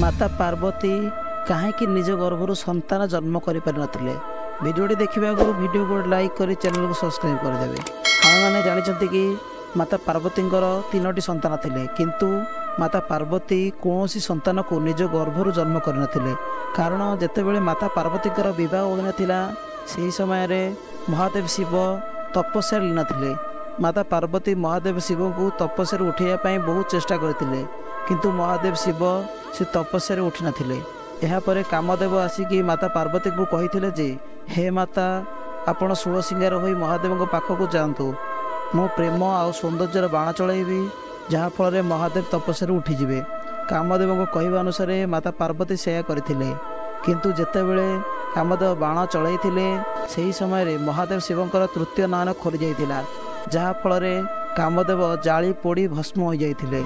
ମାତା ପାର୍ବତୀ କାହିଁକି ନିଜ ଗର୍ଭରୁ ସନ୍ତାନ ଜନ୍ମ କରିପାରିନଥିଲେ? ଭିଡ଼ିଓଟି ଦେଖିବା ଆଗରୁ ଭିଡ଼ିଓକୁ ଗୋଟେ ଲାଇକ୍ କରି ଚ୍ୟାନେଲକୁ ସବସ୍କ୍ରାଇବ୍ କରିଦେବେ। ଆମେମାନେ ଜାଣିଛନ୍ତି କି ମାତା ପାର୍ବତୀଙ୍କର 3ଟି ସନ୍ତାନ ଥିଲେ, କିନ୍ତୁ ମାତା ପାର୍ବତୀ କୌଣସି ସନ୍ତାନକୁ ନିଜ ଗର୍ଭରୁ ଜନ୍ମ କରିନଥିଲେ। କାରଣ ଯେତେବେଳେ ମାତା ପାର୍ବତୀଙ୍କର ବିବାହ ହୋଇନଥିଲା, ସେହି ସମୟରେ ମହାଦେବ ଶିବ ତପସ୍ୟାରେ ଲୀନ ଥିଲେ। ମାତା ପାର୍ବତୀ ମହାଦେବ ଶିବଙ୍କୁ ତପସ୍ୟାରୁ ଉଠାଇବା ପାଇଁ ବହୁତ ଚେଷ୍ଟା କରିଥିଲେ, କିନ୍ତୁ ମହାଦେବ ଶିବ ସେ ତପସ୍ୟାରେ ଉଠିନଥିଲେ। ଏହାପରେ କାମଦେବ ଆସିକି ମାତା ପାର୍ବତୀଙ୍କୁ କହିଥିଲେ ଯେ, ହେ ମାତା, ଆପଣ ଷୋଳ ସିଙ୍ଗାର ହୋଇ ମହାଦେବଙ୍କ ପାଖକୁ ଯାଆନ୍ତୁ, ମୁଁ ପ୍ରେମ ଆଉ ସୌନ୍ଦର୍ଯ୍ୟର ବାଣ ଚଳାଇବି, ଯାହାଫଳରେ ମହାଦେବ ତପସ୍ୟାରୁ ଉଠିଯିବେ। କାମଦେବଙ୍କ କହିବା ଅନୁସାରେ ମାତା ପାର୍ବତୀ ସେୟା କରିଥିଲେ। କିନ୍ତୁ ଯେତେବେଳେ କାମଦେବ ବାଣ ଚଳାଇଥିଲେ, ସେହି ସମୟରେ ମହାଦେବ ଶିବଙ୍କର ତୃତୀୟ ନୟନ ଖୋଲିଯାଇଥିଲା, ଯାହାଫଳରେ କାମଦେବ ଜାଳି ପୋଡ଼ି ଭସ୍ମ ହୋଇଯାଇଥିଲେ।